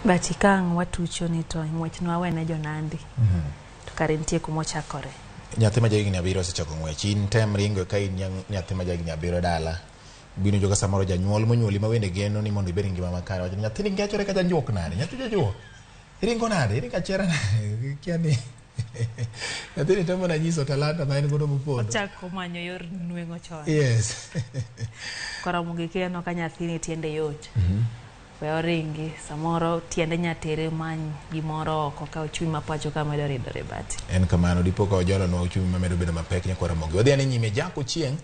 But ka ang' watucho ni to ng'wech nwawene jo-Nandi. To kare nitie kuma ochakore. Nyathi ma jahigni 7 osechako ng'wech. In tem ringo ka in nyathi ma jahigni 7 dala. Bino joka samoro janyuol monyuoli ma wende geno ni mondo ibed gi ngima makare. Wacho ni nyathini ngechore ka janjuok nade? Nyathi jajuok. Iringo nade? Iringo achiera nade? Kia ni nyathini temo na nyiso talanta ma en godo mopondo. Ochako manyo yor nweng'o chon. Yes. Koromo gi kineno ka nyathini tiende yot. We oringi, samoro tiende nya tere many gimoro oko ka uchumi ma pacho ka medo ridore bati. En kamano, dipo ka ojolonwa uchumi mamedo bedo mapek nyakwa Ramogi. Wadhi ane nyime. Jack Ochieng'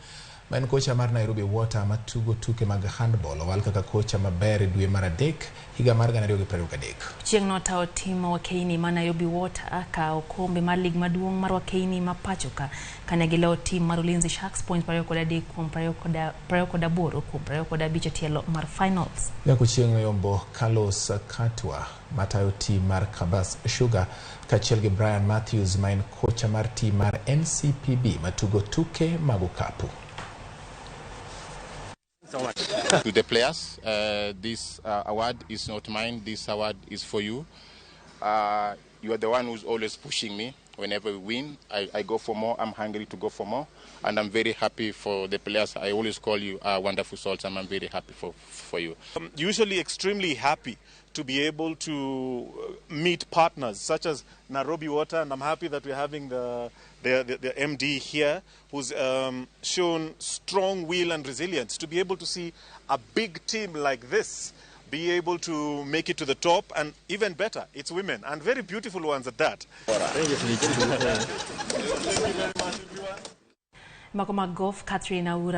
ma en kocha mar Nairobi Water matugo tuke mag handball owal kaka kocha maber e dwe mar 3 higa mar 2023. Ochieng' notawo tim Wakeini ma Nairobi Water ka okombe mar lig maduong' mar Wakeini ma pacho ka kane giloyo tim mar Ulinzi Sharks points 23 kuom 28 kuom 25 e tielo mar finals. Jack Ochieng' noyombo Carlos Katwa matayo tim mar Kabas Sugar kaachiel gi Brian Matthews ma en kocha mar tim mar NCPB matugo tuke mag okapu. So much. To the players, this award is not mine, this award is for you. You are the one who's always pushing me. Whenever we win, I go for more. I'm hungry to go for more. And I'm very happy for the players. I always call you wonderful souls, and I'm very happy for you. I'm usually extremely happy to be able to meet partners such as Nairobi Water, and I'm happy that we're having the MD here, who's shown strong will and resilience to be able to see a big team like this be able to make it to the top, and even better, it's women, and very beautiful ones at that. Mako mag golf, Catherine Aura.